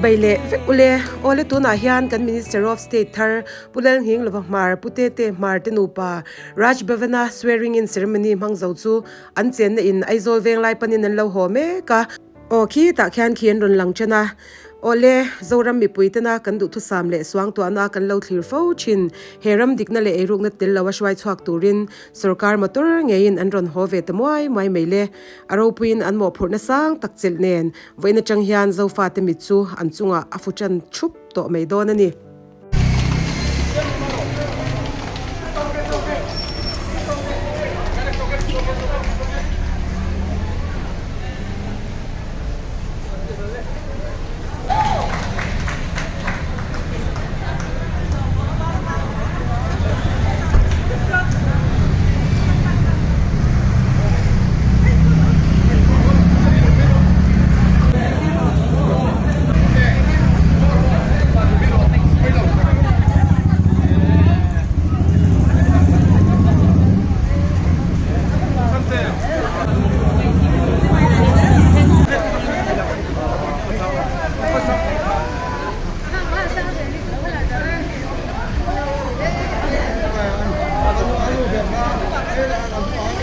Chibai leh vek ule. Awle tunah hian kan Minister of State thar Pu Lalnghing Lova Hmar, Pu Tete Hmar te nupa Raj Bhavan-a swearing in ceremony hmang zo chu an chenna in Aizawl Venglai panin an lo haw mek a. Aw khitah khian khi an rawn lang chen a. Awle, Zoram mipui tena kan duhthusam leh suangtuahna kan lo thlir fo thin. He ram dikna leh eirukna tel lo a hruai chhuak turin sorkar motor ngeiin an rawn haw ve ta muai muai mai le. A ropuiin an mawhphurhna sang tak chelh nen vawiin atang hian Zofate mit chu an chungah a fu tan thup tawh mai dawn a ni.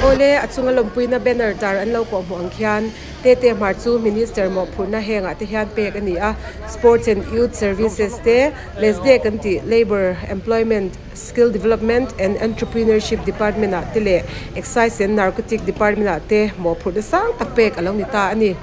Awle a chunga lawmpuina banner tar an lo kawhhmuh ang khian Tete Hmar chu Minister mawhphurhna hengah te hian pek a ni a, Sports and Youth Services te, Lesde kan tih Labour, Employment, Skill Development and Entrepreneurship Department ah te leh Excise and Narcotic Department ah te mawhphurhna sang tak pek a lo ni ta a ni.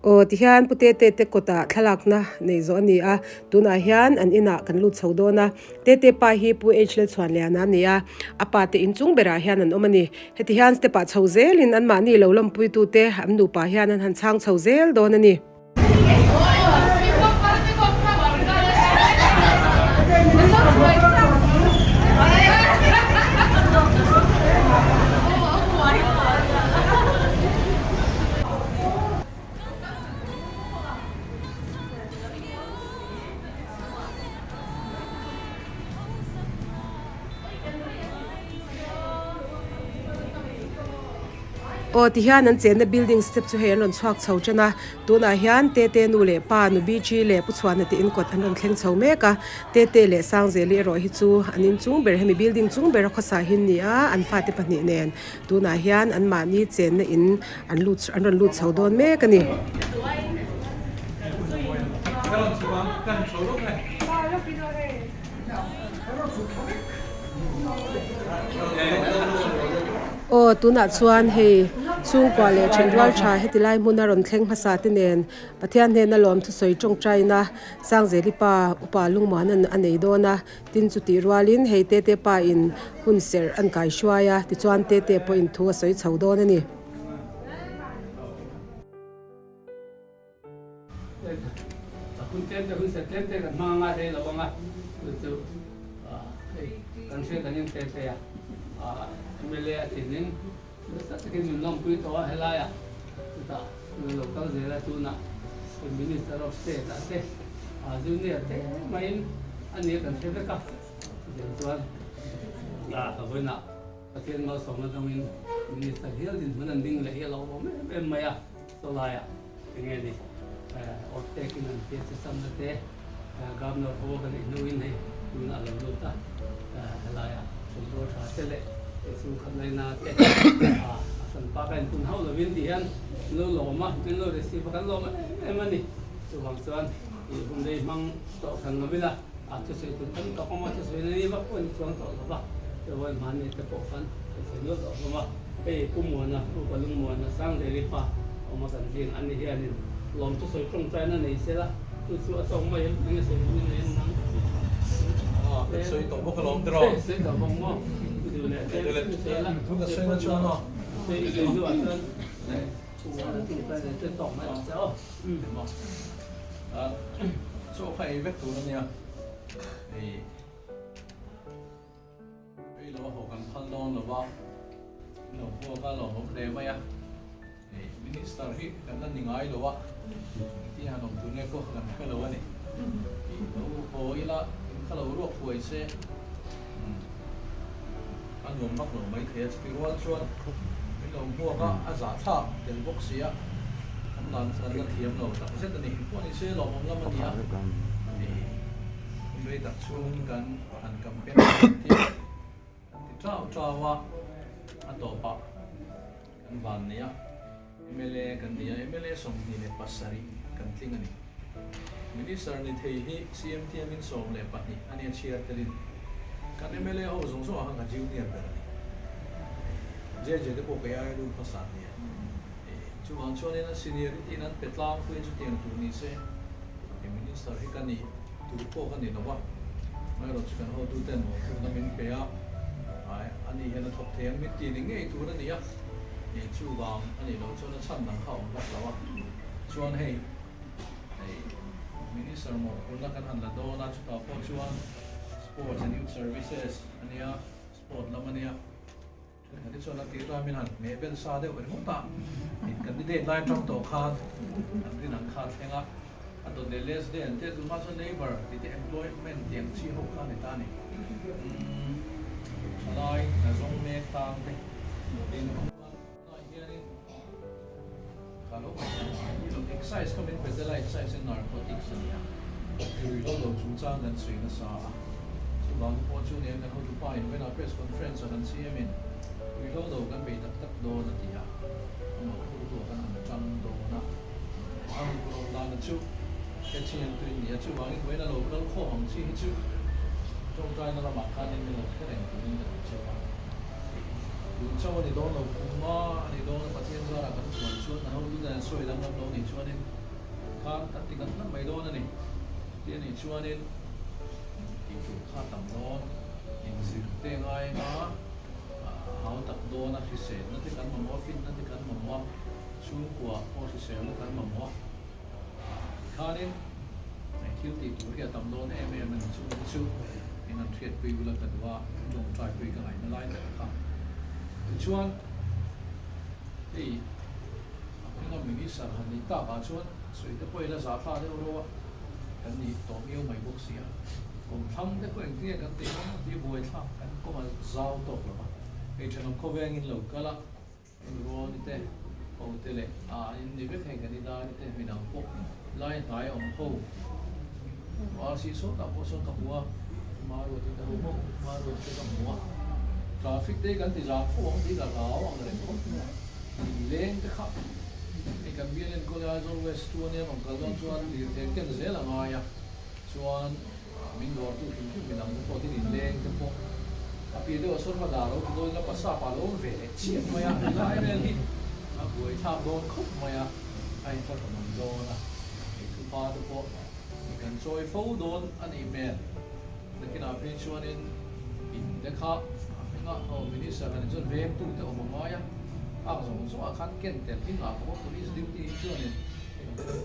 Aw tihian Pu Tete te kawtah thlalakna nei zawh a ni a, tunah hian an inah kan lut chho dawn a, Tete pa hi Pu H Lalchhuanliana a ni a, a pa te inchung berah hian an awm a ni. Heti hian step ah chho zelin anmahni lo lawmpuitute an nupa hian an han chhang chho zel dawn a ni. Aw tihian an chenna building step chu hei an rawn chhuak chho tan a tunah hian Tete nu leh pa nu Bichi leh Pu Chhuana te in kawt an rawn thleng chho mek a Tete leh Sangzeli erawh hi chu an inchung ber hemi building chung bera khawsa hi an ni a an fate pahnih nen. Tunah hian anmahni chenna in an lut an rawn lut chho dawn mek a ni. Aw tunah chuan hei chhungkua leh thenrual tha heti lai hmuna rawn thleng hmasa te nen Pathian hnena lawm thusawi tawngtaina Sangzeli pa upa lungmuan a nei dawn a. Tin chutih rualin hei Tete pa in hun serh an kai hruai a, tichuan Tete pawhin thu a sawi chho dawn a ni. Hun tlem te hun serh tlem te kan hmang anga rei lo anga chu chu hei kan hriat angin Tete a mla a tlin in nasa takin min lawmpui tawh a helai ah chutah lo kal zel a tunah Minister of State ah te Junior te maiin a nia kan hre vek a, chutiang chuan ka vawiinah Pathian malsawmna dangin Minister hial dinhmun an ding leh hi a lo awm em em mai a, saw laiah eng nge ni awt tekin an tia che samna te Governor ho kan ei hnuin hei tunah a lo lut a, helaiah thawmhnaw tha te leh chhungkhat laina te a hran pa ka inpun hauh lovin tih hian min lo lawm a, min lo receive a, kan lawm em em a ni. Chuvang chuan ih hun rei hmang tawh hran lo ila a thusawi tur tam tak awm a, thusawi na ni vak pawh a ni chuang tawh lo va, chuan mahni te pawh khan thusawi nual tawh hlawm a, hei Pu Muana, Pu Palung Muana, Sangzeli pa awm a kan zing an ni hianin lawm thusawi tawngtaina nei sela chu chu a tawng mai em eng nge sawi duh in nei em nang? Kan sawi tawh bawk alawm tiraw? Sawi tawh bawk maw? Duh leh tlem sawi la. Thu ka sawi na chuan aw. Sawi hnuah chuan Pu Muana tawngtaina te tawng mai ang che aw. Chaw kha ei vek tur a nia, hei ei lo a haw kan phal dawn lo va, lo haw kha lo awm hle mai a, hei minister hi kan la ni ngai lo a, engtin han awm tur nge pawh kan hre lo a ni. Lo haw ila in kha lo ruak huai se a nuam vak lo mai thei a, chuti rual chuan min lo hmuak a, a zahthlak tel bawk si a, an dan chu an la thiam lo tak zet a ni. Pawh ni se lawmawm lam a ni a, rei tak chhung kan han campaign tir kan ti chau chau a, a tawpah kan van nei a. Mla kan ni a, mla 27 kan tling a ni. Minister ni thei hi CM thiamin 12 a nia chhiar telin kan mla ho zawng zawngah khan ka junior ber a ni. JJ te pawh kei aia lut hmasa an nia. Chuvang chuanin a seniority in an pe tlangpui a chutiang tur ni se Minister hi ka nih tur pawh ka ni lo va, amaherawhchu kan hotuten mawhphurhna min pe a, ani hian a thawk thei ang min ti ni ngei tur a ni a. Hei chuvang a nih loh chuan a chhan dang kha a awm vak lo a, chuan hei hei Minister mawhphurhna kan han la dawn a, chutah pawh chuan Sports and Youth Services a nia, Sport lam a nia, thenkhat hi chuan a tir lai min han hmeh bel sa deuh ringawt a, in candidate lai atang tawh khan an rin ang kha a thleng a, a dawt leh less day an tia tunhma chuan labour tih te employment tih ang chi ho kha a ni ta a ni. Umm thalai hna zawng mek tang te tin tunah hianin ka lo excise kha min pe tel a excise and narcotics a ni a ruihhlo lo chungchang kan sawi nasa a chuvang pawh chu nia kan hotu pa in vawiinah press conference ah kan CM in ruihhlo lo kan bei tak tak dawn a ti a amah phurtu ah kan han tang dawn a. A ruk ro dana chu he thian tui ni a, chuvangin vawiin a lo kal khawm ang chi hi chu tawngtaina lamah khanin min lo hre reng turin ka duh chauh a. Tun chauh a ni dawn lo, kuma a ni dawn a, Pathian zarah kan chuan chuan kan hotute an sawi danglam lo nih chuanin khan kan ti ngat ngat mai dawn a ni. Chuti a nih chuanin tih tur kha tam dawn, inzir te ngai anga hau tak dawn a, hriselna te kan mamawh a, finna te kan mamawh a. Chhungkua pawh hriselna kan mamawh a, tikhanin hei thil tih tur hi a tam dawn em em a ni. Chung te chu in an hriatpui bula ka duh a, tawngtaipui ka ngaihna lai tak kha. Tichuan hei a hminga minister han nih takah chuan sawi te pawhin a zah thla deuh reuh a, kan nih tawh miau mai bawk si a. Kawmthlang te pawh engtin nge kan tih dawn a tih buaithlak kan kawng a zau tawk lo va, hei thenawm khawvengin lo kal a. Rawn te, ho te leh a in ni vek hei kan i dai te midang pawh lai hnai awm ho RC sawtah pawh sawn ka hmu a, Maruat te ka hmu maw, Maruat te ka hmu a, traffic te kan ti zam fo ang tih ka hlau ang reng khawp mai a, in leng te kha hei kan bial enkawl a Aizawl West chu ania rawn kal dawn chuan lirthei ken zel a ngai a, chuan. Min dawrtu hrim hrim midang te pawh tin inleng te pawh a piah deuh a sawn hma dah lo ti dawn ila pasa pa lo awm ve leh chiah mai a, helai vel hi a buai thlak dawn khawp mai a, a inthlahrun awm dawn a, hei thupa te pawh i kan chawi fo dawn a nih hmel. Nakinah phei chuanin in te kha a hminga aw minister han inchuan vengtu te awm a ngai a, khang zawng zawngah khan ken tel hi ngah khawp a, police duty hi chuanin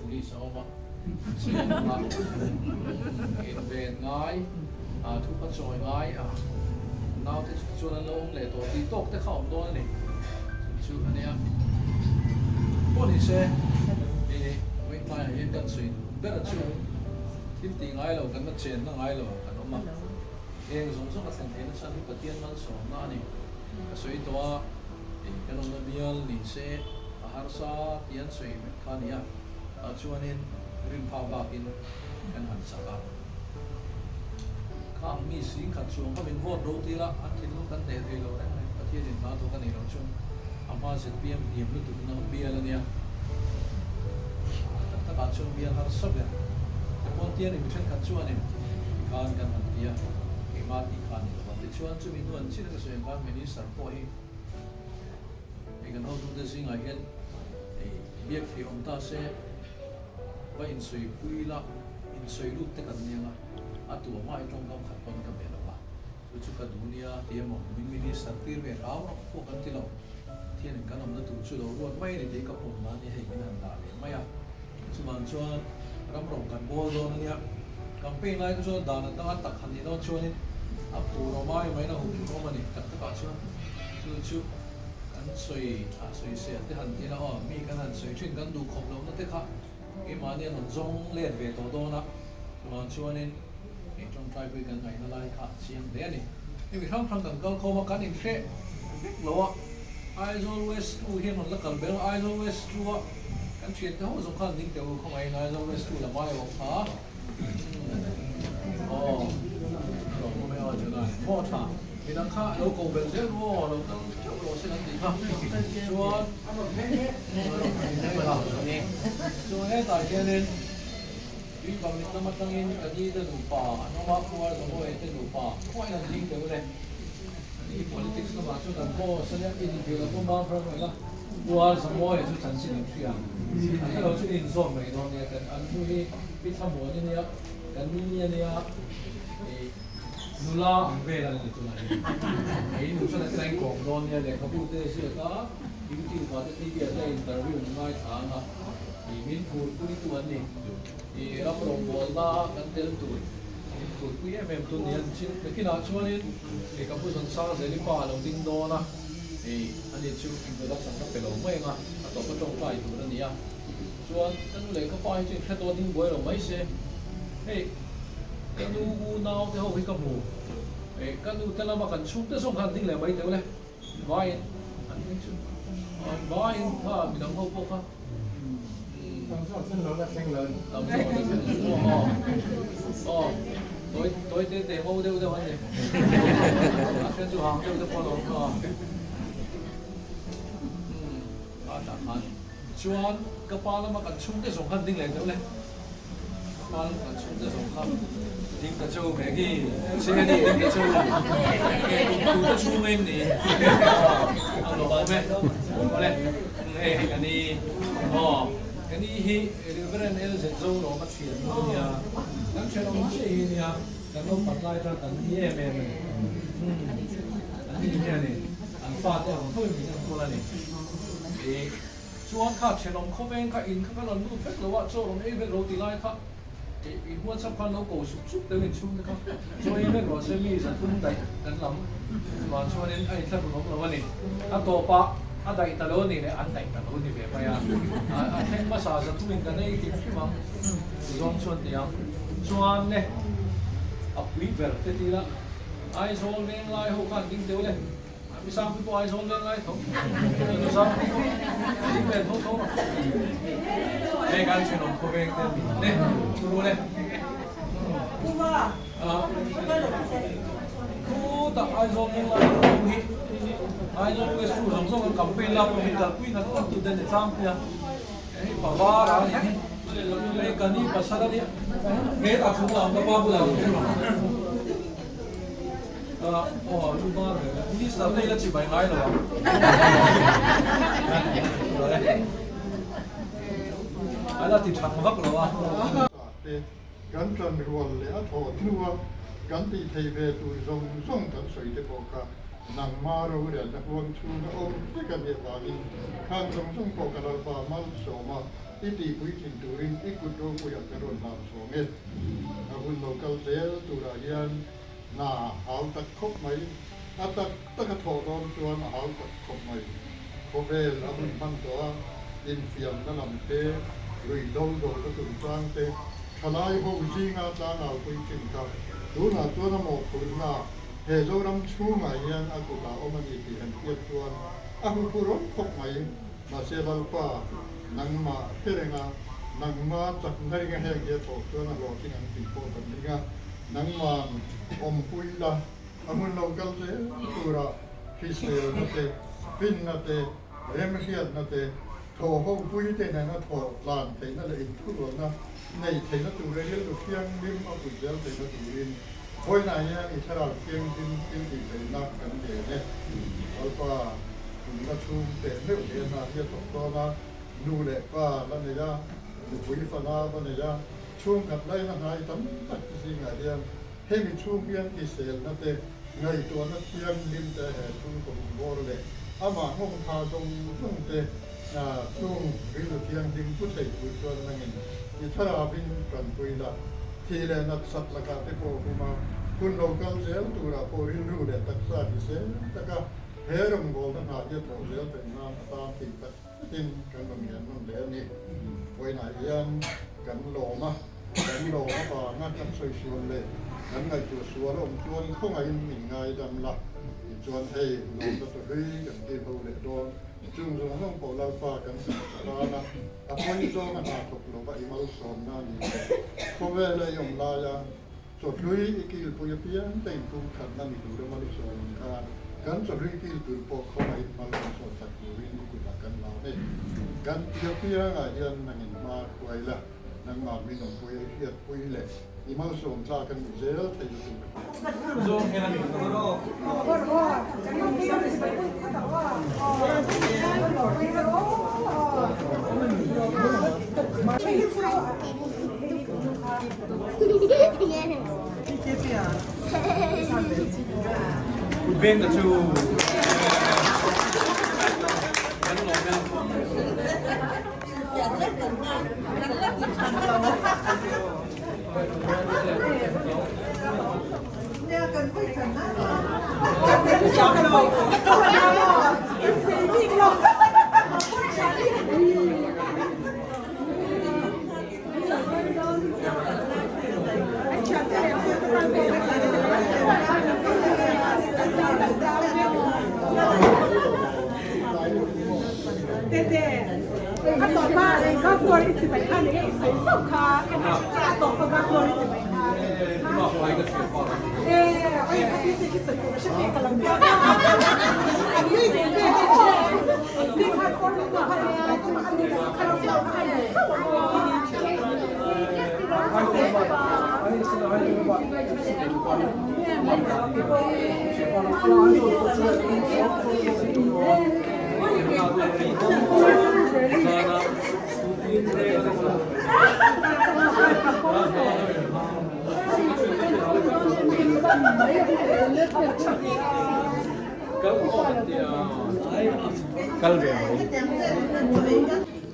police a awm a. Chiangah inven ngai, thupa chawi ngai a naute chu chuan an lo awm leh tawh tih tawk te kha awm dawn a ni. Chu chu a nia. Pawh ni se, hei vawiin tlaiah hian kan sawi ber chu thil tih ngai lo, kan la chenna ngai lo kan awm a. Eng zawng zawng a thlen theihna chhan hi Pathian malsawmna a ni. Ka sawi tawh a, hei kan awmna bial ni se a harsa tih an sawi vek kha a ni a. Tah chuanin rinphak bakin kan han chak a. Khang mi singkhat chuang kha min vote ro tir a, an thinlung kan hneh thei lo reng reng. Pathianin hna thawk a nih loh chuan a hma zpm hniam lutuk na bial a nia. A tak takah chuan bial harsa ber te pawn tianin mi thenkhat chuanin tikhan kan han ti a, keimah tih kha a ni lo a. Tichuan chumi hnuan chin a ka sawi ang khan Minister pawh hi hei kan hotute zingah hian hei biak theih awm ta se va insawi pui la, insawi lut te kan nia nga, a tu a hmai tawngkam khat pawn ka be lo a, chu chu ka duh nia ti emaw min minister tir ve rau rau pawh kan ti lo, Pathianin kan awmna tur chu lo ruat mai a ni tih ka pawm nan hi hei min han dah leh mai a, chuvang chuan ram rawng kan bawl dawn a nia, campaign lai te chuan dan atanga tak han nih dawn chuanin a phur awm ai maiin a hup phur awm a ni tak takah chuan chu chu. Kan sawi a sawi sel te han ti ila aw, mi kan han sawi thin kan duh khawp lohna te kha keimahni an rawn zawng let ve tawh dawn a. Chuvang chuanin hei tawngtaipui kan ngaihna lai kha a chiang hle a ni. Hemi hrang hrang kan kal khawm a, kan inhreh vek lo a, Aizawl West 2 hian rawn la kal ber a, Aizawl West 2 a kan thiante ho zawng khan ding teh u khawngaihin Aizawl West 2 lam ai awm kha aw lawm awm e aw July maw tha midang kha lo ko belh zel ru aw lo kal teuh rawh se kan tih kha chuan chuan hetah hianin Tui pamit lam atangin ka ni te nupa an awm a, Pu Arzamoe te nupa khuain an ding teuh le. Ani politics lamah chuan an boss a nia, inthil a pawm bang hrang reng a, Pu Arzamoe chu chanchin an hria. An hre lo chu in inzawm mai dawn nia, kan an nu hi Pi Thlamuan a nia, kan ni a nia, ih nula ang vel a ni tunah hian. Hei nu chuan a thil a inkawm dawn nia, lehkhabu te ziak a, YouTube ah te TV ah te interview an ngaithla ang a. I min phurpuitu an ni. I ram rawngbawlna kan tel tur min phurpui em em tu ni an chin. Nakinah chuanin i ka pu Zansang Zeli pa a lo ding dawn a, i ani chu introduction ka pe lo mai ang a, a tawp a tawngtai tur a ni a. Chuan ka nu leh ka pa hi chu inhre dawn ding buai lo mai se. Hei ka nu unau te ho hi ka hmu. Ka nu te lama kan chhungte zawng khan ding leh mai teuh le. Vaiin an hming chu vaiin kha midang ho pawh kha tam zawk chu lo la thleng lo ni tam zawk la thleng lo aw aw tawi tawi te te ngo deuh deuh an ni a then chu hang deuh te pawh an awm kha a tah khan chuan ka pa lama kan chhungte zawng khan ding leh deuh le. Hman kan chhungte zawng kha ding ta cheu Maggie che ni ding ta cheu nge tum tu te chhung em ni a lawm awm e awle hei hei ka ni aw ka ni hi Reverend LZ Zoroma thian a nia kan thenawm chiah hi nia kan naupan lai atang kan ni em em a ni an ni hian in an fate ang tho in min enkawl a ni. Chuan kha thenawm khawveng kha in kha ka rawn lut vek lo a, chaw rawn ei vek lo ti lai kha in WhatsApp khan lo ko sup sup deuh in chhungte kha chaw ei vek rawh se mi 300 daih kan lam vang chuanin a inthlak rawn awm lo a ni. A tawpah a daih ta lo a nih leh an daih ta lo ni ve mai a, a thleng hmasa 300 in kan ei hrim hrim ang zawng chuan ti ang. Chuan le a pui ber te ti la Aizawl Venglai ho khan ding deuh le. Mi sang pawh Aizawl veng lai tho. Mi sang pawh ding ve tho tho. Hei kan thenawm khawveng te mi le thu le. Thu tak Aizawl veng lai tho hi Aizawl West thu zawng zawng an campaign la pawh hi kalpui ngat ngat tu te ni tlangpui a. Hei pavar a ni hi. Hei ka ni pasal a nia. He ta thu ang ka pa bulah awm thei ang. Aw lu var ve le minister te ila chibai ngai lo ang a la ti thang vak lo a. Te kan tan rual leh a thawh hnua kan tih theih ve tur zawng zawng kan sawi te pawh kha nangma rorelna huang chhunga awm vek a nih avangin khang zawng zawng pawh ka Lalpa malsawm a, i tihpuitlin turin i kut ropuiah ka rawn hlan chhawng e. A hun lo kal zel turah hian Hna hau tak khawp mai. A tak tak a thawh dawn chuan a hau tak khawp mai. Khawvel a hun hman tawh a, infiamna lam te, lui do do na chungchang te, thalai ho zinga tlangau pui thin kha tunah chuan a mawhphurhna he Zoram chhungah hian a kutah awm a ni tih han hriat chuan a huphur awm khawp mai. Mahse Lalpa, nangmah hre renga, nangma chakna ringa heng hi a thawh chuan a hlawhtling ang tih pawh kan ring a. Nangman awmpui la, a hmun lo kal zel tura hriselna te, finna te, remhriatna te, thawhhopui te nena thawh tlan theihna leh inthurualna neih theihna tura rilru thianghlim a put zel theihna turin vawiinah hian i thlarau thianghlim thil tih theihna kan nen e. Lalpa, tumna chhung teh meuh hian a hria thawk dawn a, nu leh pa la nei a, nupui fana va nei a, Chhungkhat laina hnai tam tak te zingah hian hemi chhung hian hriselna te, ngaihtuahna thianghlim te he chhungkaw bawr leh amah nghawng tha zawng zawng te chung rilru thianghlim pu thei tur chuan nangin i thlarauin tanpui la, thi leh nat sat lakah te pawh hum a, hun lo kal zel turah pawh rilru leh taksa hrisel taka he rawngbawlna hna hi a thawh zel theih nan atan tih tak Tin, kan rawn ngen nawn leh a ni. Vawiinah hian kan lawm a. Kan lawm avanga kan sawi sual leh kan ngaihtuah sual awm chuan khawngaihin min ngaidam la tichuan hei lawmna ta hlui kan ti ho leh dawn. Chung zawng zawng pawh Lalpa kan hmu tan a, a pawi zawnga hna thawk lova i malsawmna a ni leh khawvela i awm laia chawhlui i kilpui apiang te inpumkhatna ni tur emaw ni sawn ang khan kan chawhlui kil tur pawh khawngaihin hma kan sawn sak turin i kutah kan lam e. Kan ti apiangah hian nangin hma hruai la, nangmah min awmpui a i hriatpui leh i malsawm tlak a nih zel theih lutuk.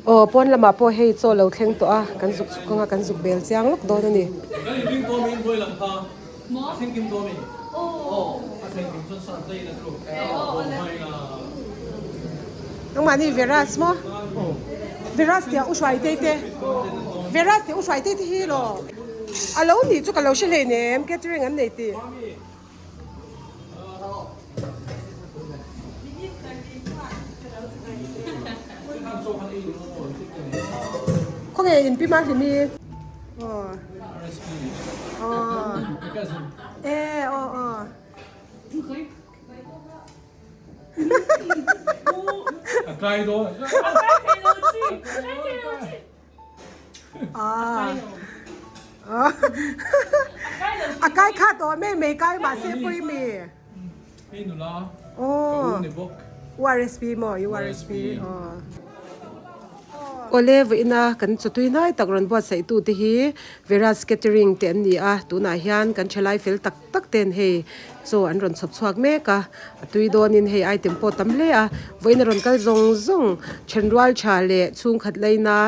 Aw pawn lamah pawh hei chaw lo thleng tawh a kan zuk chhuk anga kan zuk bel chiang lawk dawn a ni. Nangmahni Veras maw? Veras tia u hruai te te Veras tia u hruai te te hi law a lo nih chu ka lo hre hleinem catering an nei tih. Khawnge in pi ma hlimi aw aw e aw aw A kai kha tawh mai mai kai mahse pawih mi. Hei nula ka u ni bawk. URSP maw URSP aw. Awle vawiina kan chawtui hnai tak rawn buatsaih tu te hi Veras Catering te an ni a tunah hian kan thalai fel tak tak ten hei chaw an rawn chhawp chhuak mek a a tui dawnin hei item pawh tam hle a vawiin a rawn kal zawng zawng thenrual tha leh chhungkhat laina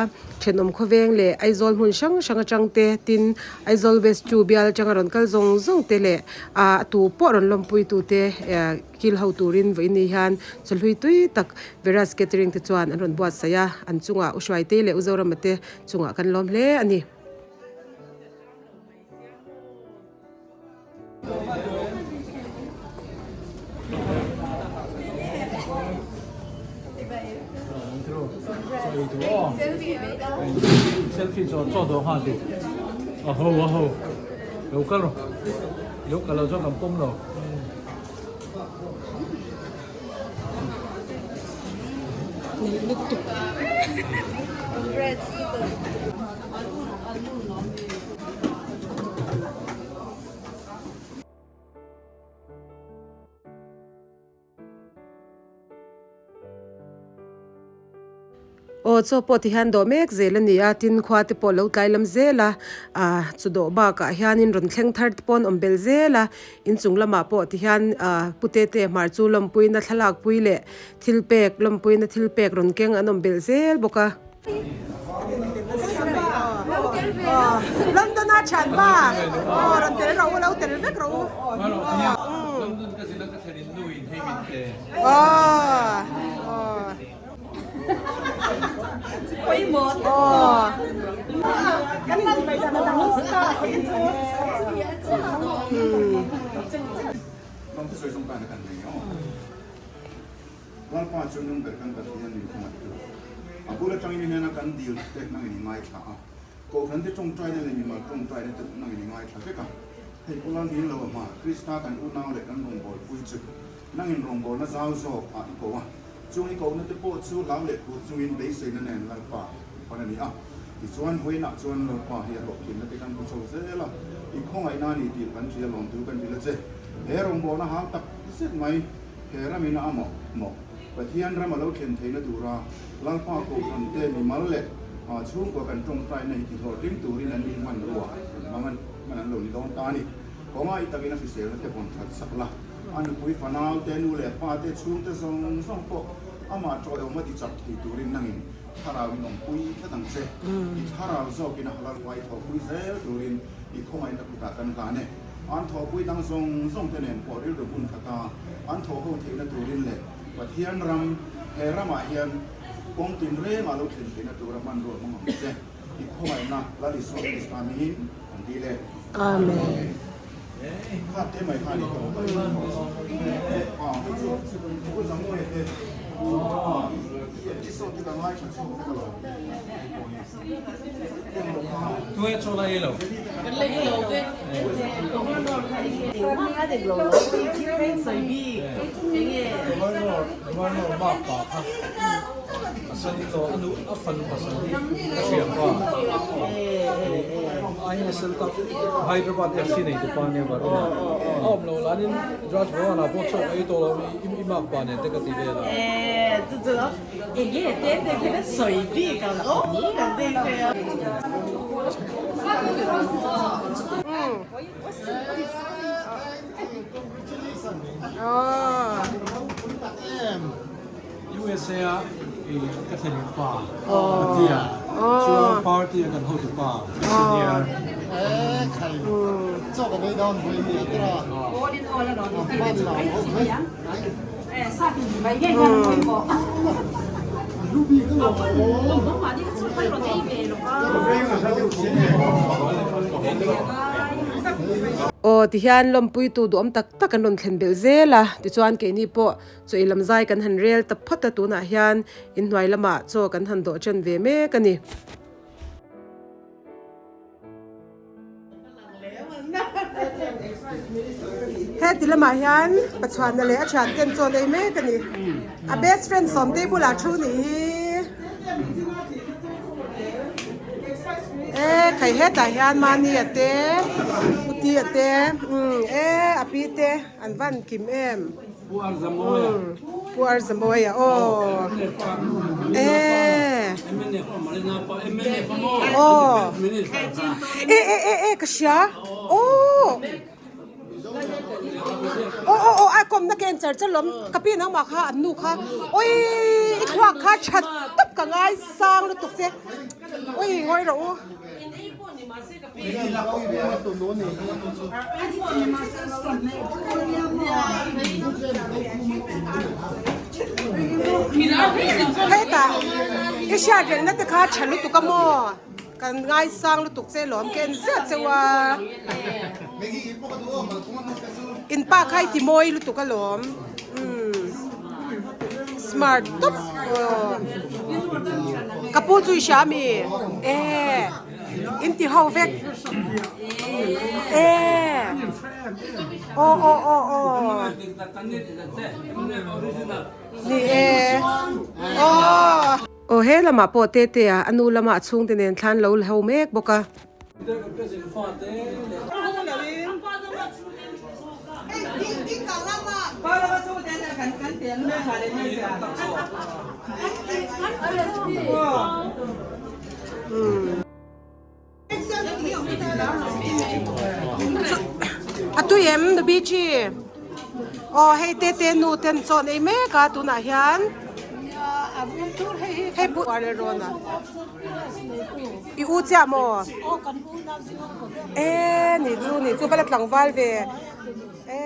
thenawm khawveng leh Aizawl hmun hrang hrang atang te tin Aizawl West two bial atanga rawn kal zawng zawng te leh ah a tu pawh rawn lawmpui tu te eh kil ho turin vawiin ni hian chawhlui tui tak Veras Catering te chuan an rawn buatsaih a an chungah U Hruaitei leh U Zorama te chungah kan lawm hle a ni. Selfie cho cho do ha ti a ho a ho lo kal ro lo kal lo chuan kan pawm lo Aw chaw pawh ti hian dawh mek zel a ni a tin khua te pawh lo tlai lam zel a ah chu dawh bakah hianin rawn thleng thar te pawh an awm belh zel a inchung lamah pawh ti hian ah pute te hmar chu lawmpuina thlalak pui leh thil pek lawmpuina thil pek rawn keng an awm belh zel bawk a. London a thian pa aw rawn tel rawh u lo tel vek rawh u. London ka zin a ka thlen in nu in hei min pe. Aw aw. Pawimawh. Aw. Kan inchimei dan a dang. Nangin rawngbawlna zau zawk ah i ko a, chung i kohna te pawh chu hlau leh khur chungin beiseina nen Lalpa i pan a ni a. Tichuan, vawiinah chuan Lalpa hi a hlawhtlinna te kan hmu chho zel a, i khawngaihna a ni tih kan hria lawmtu kan hrilh a che. He rawngbawlna hau tak zet mai he ramina a mawh mawh Pathian ram a lo thlen theihna tura Lalpa kohhran te mimal leh chhungkua kan tawngtaina hi tihlawhtling turin an inhman rua an hmang an lo ni dawn ta a ni. Kawnga i takin a hriselna te vawn that sak la. A nupui fanau te, nu leh pa te, chhungte zawng zawng pawh amah ṭawihawm a ti chak thei turin nangin thlarau in awmpui tlat ang che. I thlarau zawkin a halal huai thawhpui zel turin i khawngaihna kutah kan hlan e. An thawhpui dang zawng zawng te nen pawh rilru hmun khata an thawh ho theihna turin leh Pathian ram he ramah hian kawng tinrengah lo thlen theihna tura hmanrua hmang ang che. I khawngaihna Lal Isua Krista hmingin kan dil e. Amen. Hyderabad FC nei tu pa nia Varun a a awm lo lanin Raj Bhavan ah pawh chawk ei tawh lo i mark pa nen te ka ti vel a. USA a ka thlen pa a ti a chuan party a kan hotu pa senior Aw tihian lawmpuitu duhawm tak tak an rawn thlen belh zel a tichuan keini pawh Chaw ei lam zai kan han rel ta phawt a, tunah hian inhnuai lamah chaw kan han dawh chen ve mek a ni. Heti lamah hian Pachuana leh a thian ten chaw an ei mek a ni. A best friend Sawmtei bulah thu nih hi. E khai hetah hian Mani a te, Puti a te, e a pi te an van kim em. Pu Arzamoia. Pu Arzamoia aw. Eh. Aw. E e e e ka hria. Aw. Aw aw aw a kawmna ken char char lawm ka pi nangmah kha an nu kha oi i thluak kha that tawp ka ngai sang lutuk che oi ngawi rawh u. Hetah i hriat rengna te kha tha lutuk a maw? Kan ngaisang lutuk che lawm ka en ziah cheu a. In pa kha i ti mawi lutuk a lawm. Smart tawp. Ka pu chu i hria ami? E. In ti ho vek e aw aw aw aw ni e aw. Aw he lamah pawh tete a a nu lamah a chhungte nen thlan lo la ho mek bawk a. A tui em nu Bichi? Aw hei te te nu ten chaw an ei mek a tunah hian hei pu rawn a i u chiah maw? E ni chu ni chu va la tlangval ve e.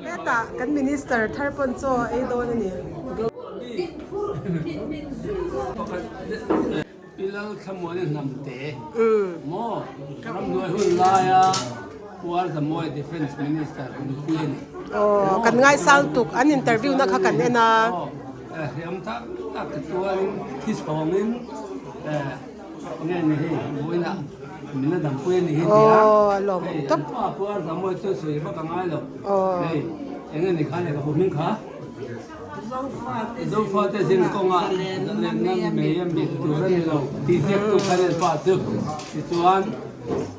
Hetah kan minister thar pawn chaw a ei dawn a ni. Pi Lalthlamuani Hnamte maw ramhnuai hun laia Puar Zamawi Defence Minister nupui a ni. Aw kan ngaisang tuk an interview na kha kan en a. Aw hriam tak tak te tuarin thi chhawngin enge ni hei vawiinah min la dampui a ni hi tia. Aw a lawmawm tawp. Hei an pa Puar Zamawi chu sawi vak a ngai lo. Hei enge ni kha lehkhabu hming kha. Zofate zin kawngah zalenna mei a mit tur a ni lo tih ziaktu kha nen pa chu tichuan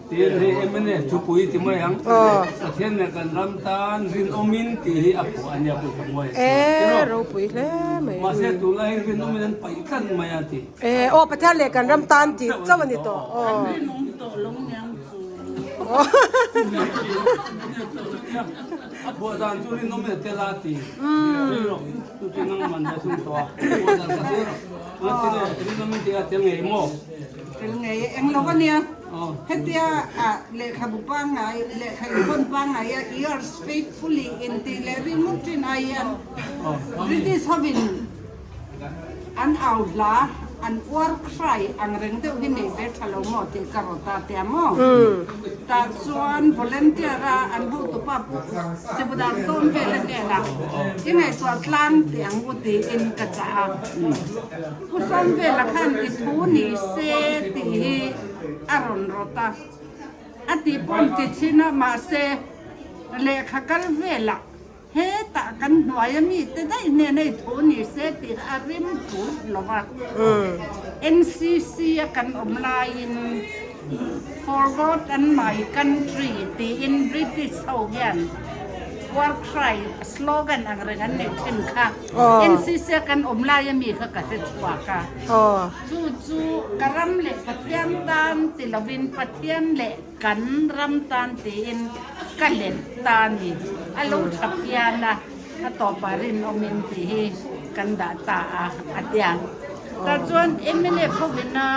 tin hei mnf thupui ti mai ang Pathian leh kan ram tan rinawmin tih hi a phuah a nia Pu Samuel E ropui hle mai mahse tunlai hi rinawmin an paih tlat mai a ti E aw Pathian leh kan ram tan tih chauh a ni tawh aw. A phuah dan chu rinawm e tel a ti. Chu chu nang man ve thung tawh a. Phuah dan ka sir. A ti le rinawm in ti a tel ngei maw? Tel ngei e, eng lo a nia. Hetia a lehkhabu pangngai, lehkha invawn pangngai a yours faithfully intih leh ringawt thin ai hian British hovin An au hla, an uar cry ang reng deuh hi nei ve tha lo maw tih ka rawt a tia maw? Tah chuan volunteer a an hotupa Chebudar sawm vel a hnenah i ngaihtuah tlang tih ang u tiin ka chah a. Pu Sawmvela khan i thu ni se tih hi a rawn rawt a. A tih paw'n ti thin a, mahse lehkha kal velah Hetah kan hnuaia mite daih hnena i thu ni se tih a rim tur lo va. NCC a kan awm laiin For God and my country tiin British ho hian war cry, slogan ang reng an neih thin kha. NCC a kan awm laia mi kha ka hre chhuak a. Chu chu ka ram leh Pathian tan ti lovin Pathian leh Kan ram tan tiin ka let ta a ni. A lo tha phian a, a tawpah rinawmin tih hi kan dah ta a, a ti a. Tah chuan mnf hovina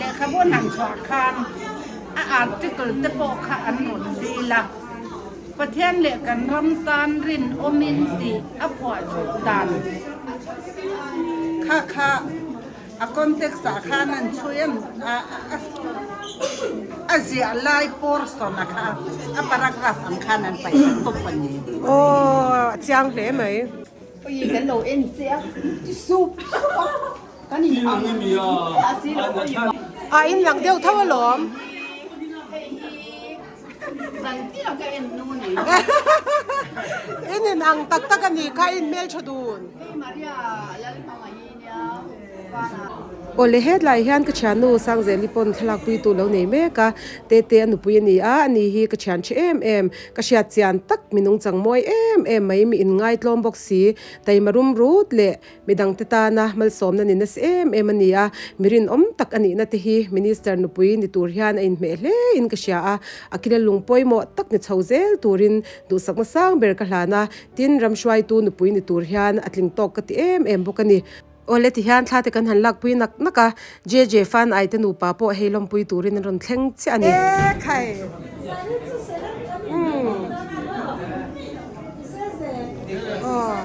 lehkhabu an han chhuah khan a article te pawh kha an rawn dil a. Pathian leh kan ram tan rinawmin tih a phuah chhuah dan kha kha A context ah khan an chhui em a a ziah lai portion a kha a paragraph ang khan an paih ta tawp a ni. Aw a chiang hle mai. Ui kan lo en che a ti sup sup a kan in ang a si lo ui. A in lang deuh tho alawm. Hei hi zan tir ka en nu ni. In in ang tak tak a ni kha in hmeltha dun. Hei Maria Lalhmangaih. Awle hetlai hian ka thiannu Sangzeli pawn thlalak pui tu lo nei mek a, Tete a nupui a ni a, ani hi ka thian tha em em, ka hriat chian tak mi nungchang mawi em em mai, mi inngai tlawm bawk si, taima rum rut leh midang te tana malsawmna ni nasa em em a ni a, mi rinawm tak a nihna te hi Minister nupui ni tur hian a inhmeh hle in ka hria a, a kila lung pawimawh tak ni chho zel turin duhsakna sang ber ka hlan a. Tin, ramhruaitu nupui ni tur hian a tling tawk ka ti em em bawk a ni. Awle ti hian thla te kan han lakpui nak nak a, JJ Fan Ai te nupa pawh hei lawmpui turin an rawn thleng chiah a ni. E khai! Umm. Aw.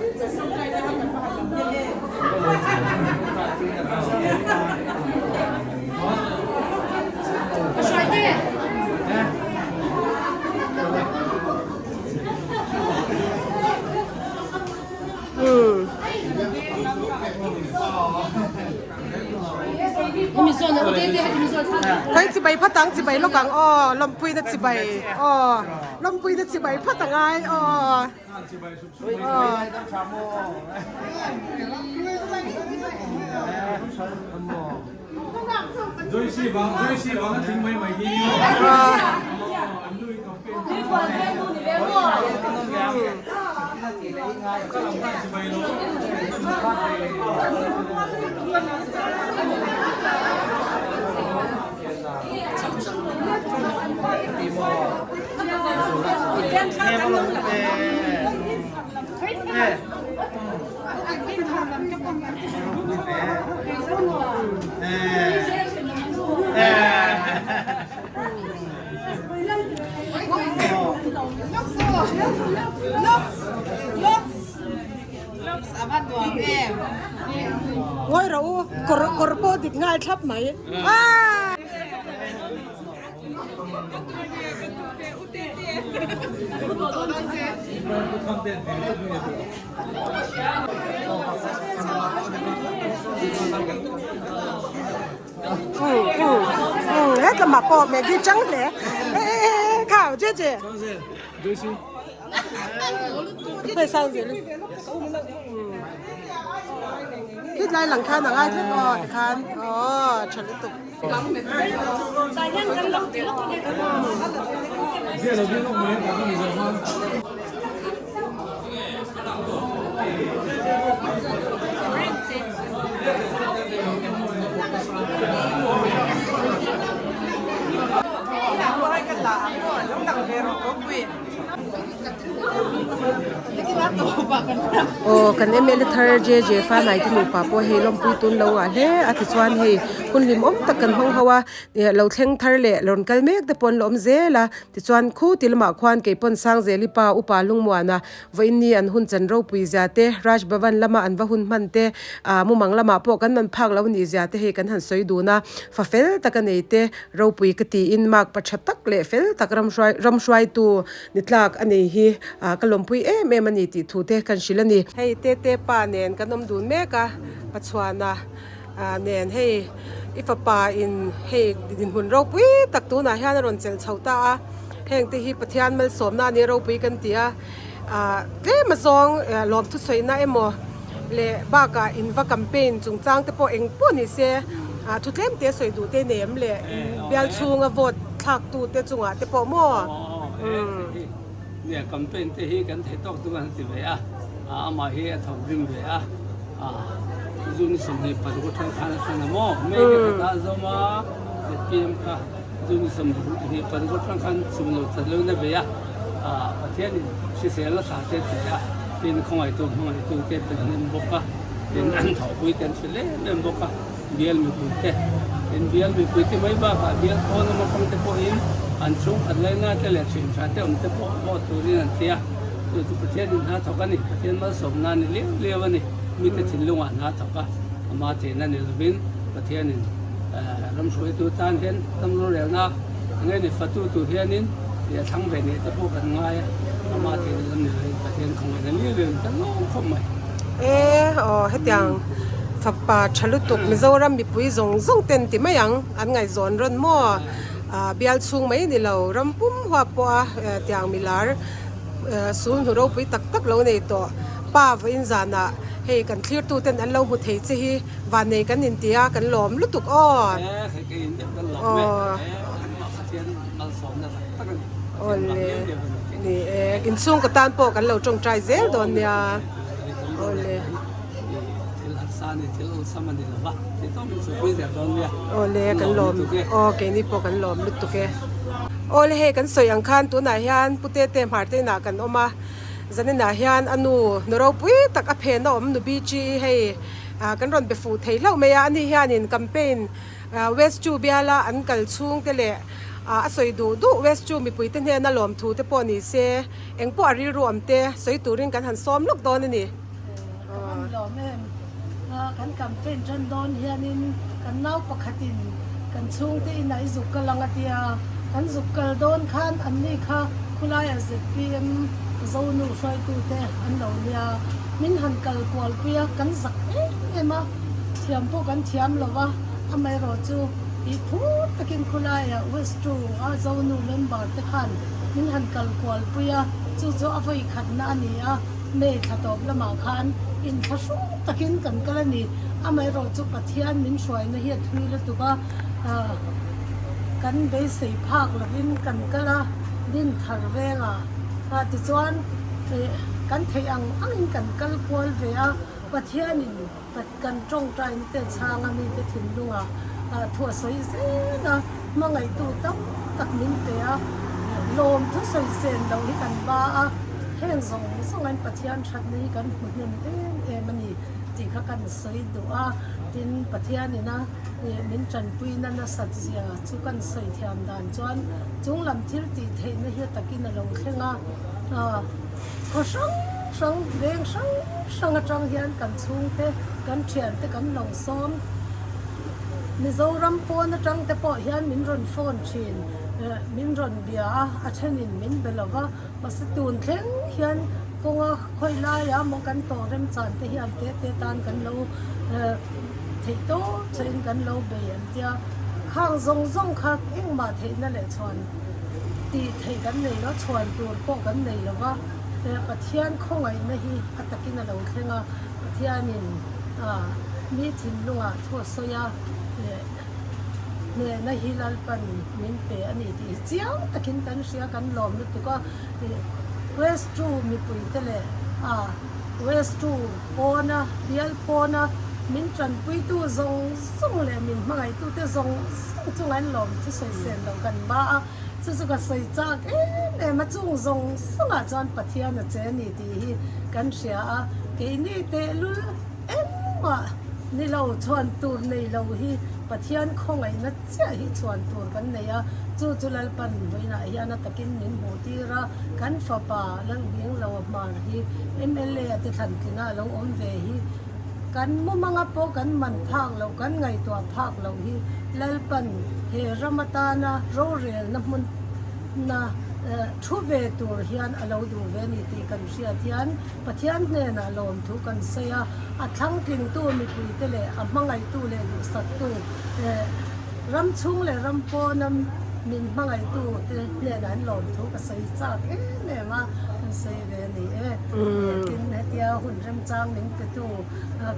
Khawi chibai phat ang chibai lawk ang aw lawmpuina chibai aw lawmpuina chibai phat ang ai aw Ngawi rawh u, kawr kawr pawh dik nghal thlap mai. Aaa. Hetlamah pawh Maggie chang hle. Kha Jeje. Khitlai lang khan a ngai tlat aw tikhan aw tha lutuk. Aw kan mla thar JJ Fanai te nupa pawh hei lawmpui tun lo ah hle a tichuan hei hun hlimawm tak kan hmang ho a ih lo thleng thar leh rawn kal mek te pawh an la awm zel a tichuan khu ti lamah khuan keipawn Sangzeli pa upa Lungmuana Vawiinni an hun chan ropui zia te, Raj Bhavan lama an va hun hman te, ah mumang lamah pawh kan man phak lo nih zia te hei kan han sawi dun a, fa fel tak a nei te, ropui ka tiin mark pa tha tak leh fel tak ram hruai ram hruaitu ni tlak a nei hi ah ka lawmpui em em a ni tih thu te kan hrilh a ni. Hei Tete pa nen kan awm dun mek a, Pachhuana ah nen hei i fapa in hei dinhmun ropui tak tunah hian a rawn chelh chho ta a, heng te hi Pathian malsawmna a ni ropui kan ti a. Ah tlem a zawng lawm thusawina emaw leh bakah in va campaign chungchang te pawh eng pawh ni se ah thu tlem te sawi duh te nei em le bial chhunga vote thlak tu te chungah te pawh maw umm. Nia campaign te hi kan theih tawk chu kan ti ve a amah hi a thawk rim ve a ah June 26 atang khan a thlen a maw May ni khatah a zawm a zpm kha June 26 atang khan chhum lo chat lo in a bei a. Pathianin hrisel a thlah te te a, tin khawngaihtu hmangaihtu te pe hnem bawk a, tin an thawhpui te an hre lem em bawk a, bial mipui te, tin bial mipui te mai bakah bial pawn awm atang te pawhin an chhungkhat laina te leh thiantha te awm te pawh vote turin an ti a, chu chu Pathianin hna thawk a ni, Pathian malsawmna a ni liau liau a ni, mite thinlungah hna thawk a, ama theihna ni lovin Pathianin ramhruaitu tan hian ram rorelna enge ni fatu tur hianin. Tia thlang ve nei te pawh kan ngai a, ama theihna lam ni loin Pathian khawngaihna liau liau in kan lawm khawp mai. E aw hetiang fapa tha lutuk Mizoram mipui zawng zawng ten ti mai ang an ngaihzawn rawn maw ah bial chhung mai ni lo ram pum huap pawh a tiang milar sul hnu ropui tak tak lo nei tawh pa vawiin zanah hei kan thlir tu ten an lo hmu thei che hi vannei kan inti a kan lawm lutuk aw. E hei ka in deuh kan lawm e. Awle ni e inchhungkaw tan pawh kan lo tawngtai zel dawn nia awle awle kan lawm aw keini pawh kan lawm lutuk e awle hei kan sawi ang khan tunah hian pu tete hmar te inah kan awm a zaninah hian a nu nu ropui tak a phen a awm nu Bichi hei ah kan rawn be fuh thei hlauh mai a ani hianin campaign West chu biala an kal chhung te leh a sawi duh duh West chu mipui te hnena lawmthu te pawh ni se eng pawh a rilru awm te sawi turin kan han sawm lawk dawn a ni. Ka van lawm em? Kan campaign tan dawn hianin kan nau pakhatin kan chhungte inah i zuk kal ang a tia, kan zuk kal dawn khan anni kha khulaiah zpm Zonu hruaitute an lo nia, min han kal kualpui a, kan zak em em a. Thiam pawh kan thiam lo va, amaherawh chu ih phur takin khawlaiah West Two a Zonu member te khan min han kal kual pui a, chu chu a vawi khatna a ni a, May thla tawp lamah khan inthlahrung takin kan kal a ni. Amaherawh chu Pathian min hruaina hi a thui lutuk a, kan beisei phak lovin kan kal a, Dinthar vengah tichuan kan theih ang angin kan kal kual ve a, Pathianin kan tawngtaina te chhanga mite thinlungah thu a sawi zel a, hmangaihtu tam tak min pe a, lawm thusawi sen loh hi kan ba a, heng zawng zawngin Pathian thatna hi kan hmu hnem em em a ni tih kha kan sawi duh a, tin Pathianina min tanpuina nasat zia chu kan sawi thiam dan chuan chunglam thil tih theihna hi a takin a lo thleng a. Khaw hrang hrang, veng hrang hrang atang hian kan chhungte, kan thiante kan lo sawm. Mizoram pawn atang te pawh hian min rawn phone thin, min rawn bia a, a thenin min be lo va, mahse tun thleng hian kawnga khawi laia maw kan tawh remchan te hian te te tan kan lo theih tawp chauhin kan lo bei an tia. Khang zawng zawng kha engmah theihna leh chhuan tih theih kan nei lo, chhuan tur pawh kan nei lo va, Pathian khawngaihna hi a takin a lo thleng a, Pathianin mi thinlungah thu a sawi a, hnehna hi Lalpan min pe a ni tih hi chiang takin kan hria, kan lawm lutuk a, West two mipuite leh West two pawna, bial pawna min tanpuitu zawng zawng leh min hmangaihtute zawng zawng chungah an lawm thu sawisel lo kan ba a, chu chu ka sawi chak em em a, chung zawng zawngah chuan Pathian a che a ni tih hi kan hria a, keini tehlul engmah ni lo chhuan tur nei lo hi Pathian khawngaihna chiah hi chhuan tur kan nei a, chu chu Lalpan vawiinah hian a takin min hmuh tir a, kan fapa Lalhminglo Hmar hi mla a te thlantlina a lo awm ve hi. Kan mumanga pawh kan man phak loh, kan ngaihtuah phak loh hi Lalpan he ram atana rorelna hmuna thu ve tur hian a lo duh ve a ni tih kan hriat hian Pathian hnenah lawmthu kan sawi a, a thlangtlingtu mipuite leh a hmangaihtu leh duhsaktu ram chhung leh ram pawna min hmangaihtu te hnenah an lawmthu ka sawi chak em em a, kan sawi ve a ni e. Tin, hetia hun remchang min petu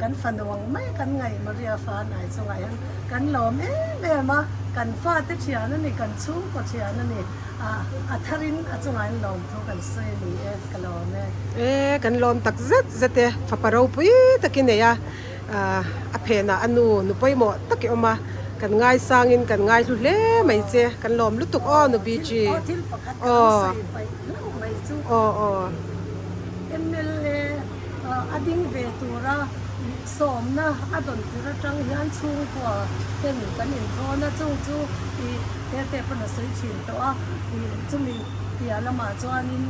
kan fanu ang mai kan ngaih Maria fa hnai chungah hian kan lawm em em a, kan fate thian a ni, kan chhungkaw thian a ni, a tharin a chungah hian lawmthu kan sawi a ni e, ka lawm e. E, kan lawm tak zet zet e, fapa ropui tak i nei a, a phenah a nu nu pawimawh tak i awm a, kan ngaisangin kan ngaihlu hle mai che, kan lawm lutuk aw nu Bichi. Aw thil pakhat ka lo sawi hmaih hlauh mai chu. Aw aw. Mla a ding ve tura sawmna a dawn tir atang hian chhungkua ten kan inthawn a, chung chu i tete pawn a sawi thin tawh a, i chumi piah lamah chuanin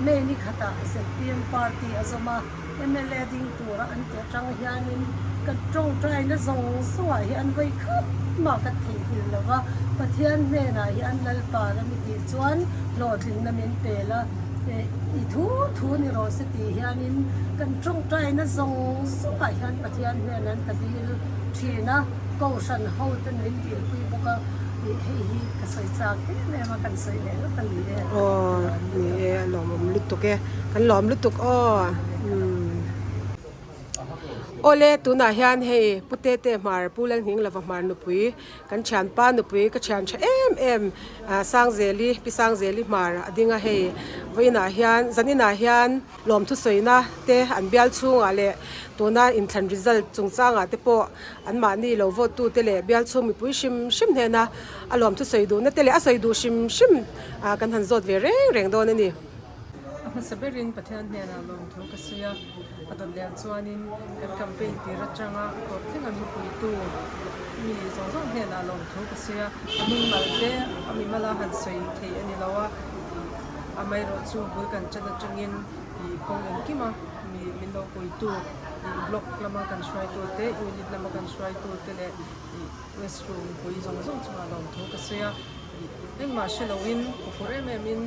May ni khatah zpm party a zawm a, mla ding tura an ti atang hianin ka tawngtaina zawng zawngah hian vawi khat mah ka theihnghilh lo va, Pathian hnenah hian Lalpa ram i tih chuan hlawhtlinna min pel a, i thu thu ni rawh se tih hianin kan tawngtaina zawng zawngah hian Pathian hnenah an ka dil thin a, Kohhran ho ten min dilpui bawk a, hei hi ka sawi chak em em a, kan sawi leh lawk a ni e. Aw ni e, a lawmawm lutuk e, kan lawm lutuk aw. Awle tunah hian hei Pu Tete Hmar, Pu Lalnghinglova Hmar nupui, kan thianpa nupui ka thian tha em em Sangzeli, Pi Sangzeli Hmar a ding a hei vawiinah hian zaninah hian lawmthu sawina te an bial chhungah leh tuna inthlan result chungchangah te pawh anmahni lo vote tu te leh bial chhung mipui hrim hrim hnena a lawmthu sawi duhna te leh a sawi duh hrim hrim kan han zawt ve reng reng dawn a ni. A hmasa berin Pathian hnenah lawmthu ka sawi a, a dawt leh chuanin kan campaign tir atanga a tawp thleng an mipuitu mi zawng zawng hnenah lawmthu ka sawi a, a hming mal te a mimala han sawi thei a ni lo a, amaherawh chu bul kan ṭan atangin ih kawng engkima mi min lo puitu ih block lama kan hruaitu te, unit lama kan hruaitu te leh ih west room pui zawng zawng chungah lawmthu ka sawi a, ih engmah hre loin huphurh em em in.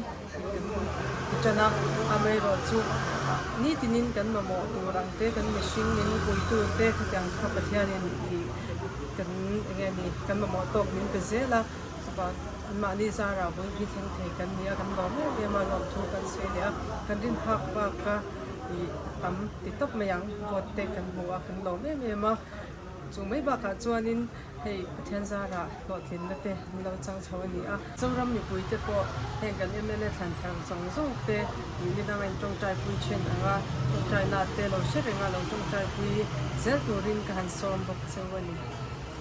Ti tan a, amaherawhchu nitinin kan mamawh tur ang te, kan mihring min puitu te khatiang kha Pathianin ih kan eng nge ni kan mamawh tawk min pe zel a, chuvang anmahni zarah vawi hi thleng thei kan ni a, kan lawm em em a, lawmthu kan sawi leh a, kan rin phak bak a ih tam ti tawp mai ang, vote te kan hmu a, kan lawm em em a, chu mai bakah chuanin. Hei Pathian zarah hlawhtlinna te an lo chang chho a ni a. Zoram mipui te pawh heng kan mla thlan thar zawng zawng te ih ni danga in tawngtai pui then ang a, tawngtaina te lo hre reng a, lo tawngtai pui zel turin ka han sawm bawk cheu a ni.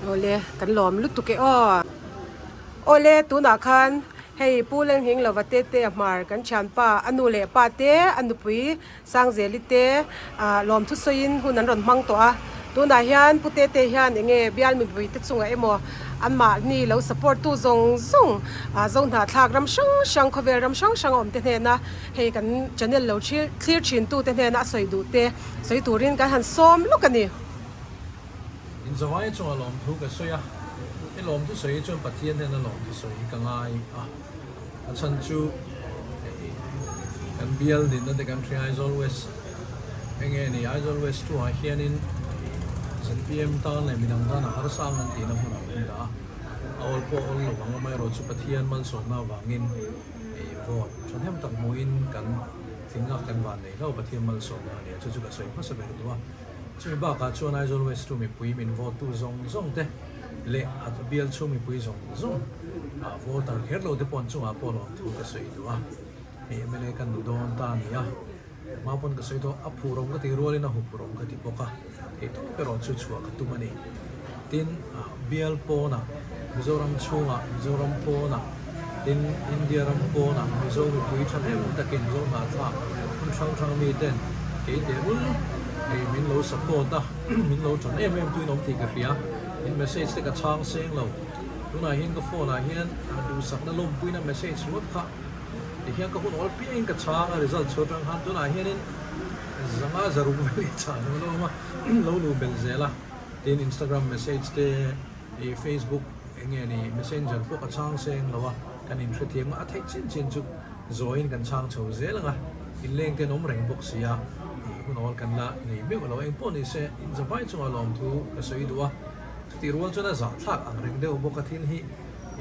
Awle, kan lawm lutuk e aw. Awle, tunah khan hei Pu Lalnghinglova Tete a hmar kan thianpa a nu leh pa te a nupui Sangzeli te lawmthu sawiin hun an rawn hmang tawh a, tunah hian Pu Tete hian enge bial mipui te chungah emaw Anmahni lo support tu zawng zawng zo hnahthlak ram hrang hrang khawvel ram hrang hrang a awm te hnena hei kan channel lo thlir thlir thin tu te hnena a sawi duh te sawi turin kan han sawm lawk a ni. Inzawai chunga lawmthu ka sawi a, he lawmthu sawi hi chuan Pathian hnena lawmthu sawi hi ka ngai a, a chhan chu hei kan bial dinna te kan hria Aizawl West enge ni Aizawl West two ah hianin zpm tan leh midang tan a harsa ang an tihna hmunah min dah a, a awl pawh awl lo ang amaherawhchu Pathian malsawmna avangin hei vote thahnem tak hmuhin kan tling a kan van nei hlauh Pathian malsawmna a ni a, chu chu ka sawi hmasa ber duh a. Chumi bakah chuan Aizawl West tu mipui min vote tu zawng zawng te leh a bial chhung mipui zawng zawng ah voter kher lo te pawh an chungah pawh lawmthu ka sawi duh a, hei mla kan ni dawn ta a ni a, hma pawn ka sawi tawh a phur awm ka tih rualin a huphur awm ka ti bawk a, thei tawp erawh chu chhuah ka tum a ni. Tin, bial pawnah Mizoram chhungah Mizoram pawnah tin India ram pawnah Mizo mipui thahnem takin Mizo hnahthlak hmun hrang hrang miten kei teh rul hei min lo support a, min lo tan em em tuin awm tih ka hria. In message te ka chhang seng lo. Tunah hian ka phone ah hian duhsakna lawmpuina message ringawt kha tihian ka hun awl piangin ka chhang a result chhuah atang khan tunah hianin zanga zaruk vel hi chhah lo la awm a, lo luh belh zel a. Tin Instagram message te ih Facebook eng nge ni messenger pawh ka chhang seng lo a, kan inhrethiam a, a theih chin chin chu zawiin kan chhang chho zel ang a, inleng te an awm reng bawk si a, ih hun awl kan la nei meuh lo, engpawh ni se inzavai chungah lawmthu ka sawi duh a, chutih rual chuan a zahthlak ang reng deuh bawk a thil hi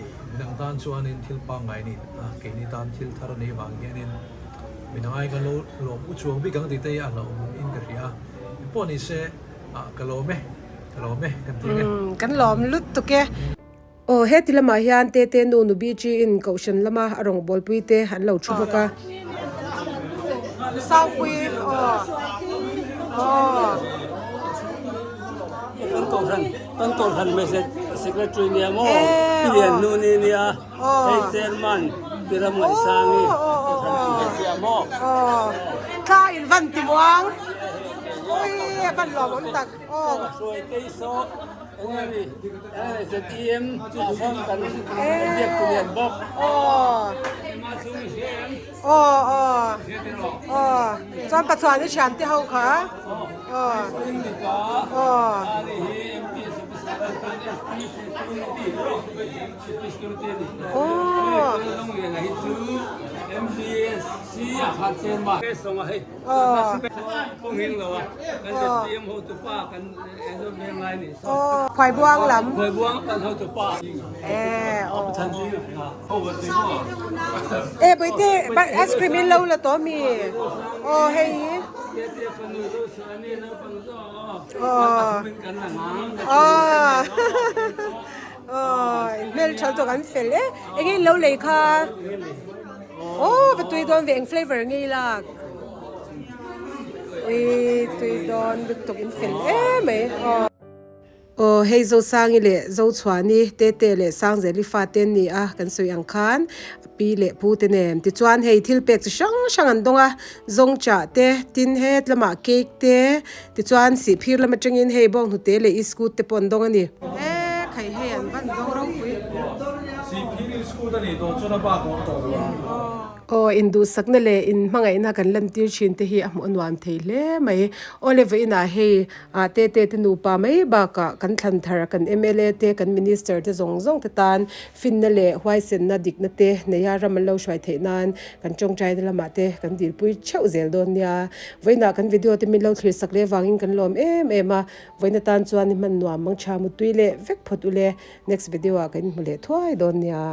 ih midang tan chuanin thil pangngai niin a keini tan thil thar a nih vang hianin midang ai kan lo lawm u chuang bik ang tih te hi a hlauhawm in ka hria a, engpawh ni se. Ah ka lawm e, ka lawm e kan ti ang e. Umm kan lawm lutuk e. Aw heti lamah hian Tete nu nu BG in Kohhran lama a rawn bawlpui te an lo thu bawk a. Sangpui aw aw. Kan Kohhran kan Kohhran message secretary nia maw Pi Lian nu ni nia hei chairman Pi Ram Ngaihsangi Kohhran inhrethiam maw. Aw thla in van ti muang. Ui a van lawm awm tak aw. Hruaitei saw eng nge ni ZEM ah sawn kan biak tu lian bawk. Aw. Engmah chhung i hria em? Aw aw. Aw. Chuan Pathuan i thian te ho kha. Aw. Aw. Aw. Aw. Khuaibuang lam. E Bawihtei ice cream in lo la tawh ami? Aw hei hi. Aw. Aw. Aw hmeltha lutuk an fel e. Enge in lo lei kha? Aw va tui dawn ve eng flavour nge i lak? Ui tui dawn lutuk in fel emai aw. Aw hei Zosangi leh Zochhuani Tete leh Sangzeli fate an ni a kan sawi ang khan pi leh pu te nen tichuan hei thil pek chi hrang hrang an dawng a zawng chah te tin het lamah cake te tichuan sihphir lam atangin hei bawnghnute leh iskut te pawh an dawng a ni. E khai hei an van dawng ropui. Sihphir iskut a nih tawh chuan a bak a awm tawh lo a. Aw, induhsakna leh inhmangaihna kan lantir thin te hi a hmuh a nuam thei hle mai. Aw le vawiinah hei ah Tete te nupa mai bakah kan thlan thar kan mla te kan minister te zawng zawng te tan finna leh huaisenna dikna te neia ram an lo hruai theih nan kan tawngtaina lamah te kan dilpui theuh zel dawn nia. Vawiinah kan video te min lo thlir sak leh vangin kan lawm em em a, vawiin atan chuan i hman nuam mang tha mutui leh vek phawt ule. Next video ah kan inhmu leh thuai dawn nia.